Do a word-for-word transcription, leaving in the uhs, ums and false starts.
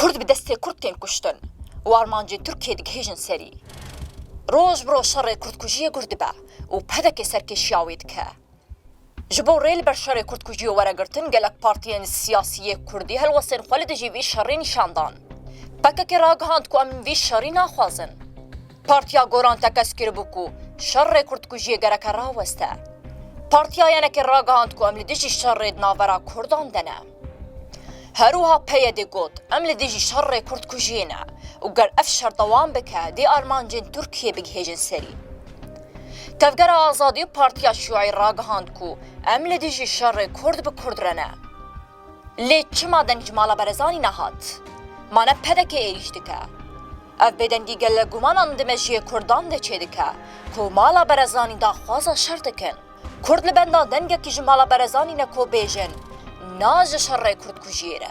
Kurd bi destê Kurd tên kuştin û armancên Tirkiyê digihêjin serî. Roj bi roj şerê kurdkujiyê guh dibe û P D K serkêşiya wê dike. Ji bo rê li ber şerê kurdkujiyê were girtin, gelek partiyên siyasî yê kurdî helwestên xwe li dijî vî şerî nîşan dan. P K K ragihand ku em vî şerî naxwazin. Partiya Goran tekez kiribû ku şerê kurdkujiyê gereke raweste. Partiya Yenekê ragihand ku em li dijî şerê di navbera Kurdan de ne. Her wiha P Y D got, em li dijî şerê kurdkujiyê ne û ger ev şer dewam bike, dê armancên Tirkiyê bigihêjin serî. Tevgera Azadî û Partiya Şûî ragihand ku em li dijî şerê Kurd bi Kurd re ne. Lê çima deng ji mala Berezanî nehat? Ma ne P D K êrîş dike? Ev bêdengî gelek gumanan di mejiyê Kurdan de çêdike ku mala Berezanî daxwaza şer dikin. Kurd li benda dengekî ji mala Berezanî ne ku bêjin, na ji şerê kurdkujiyê re.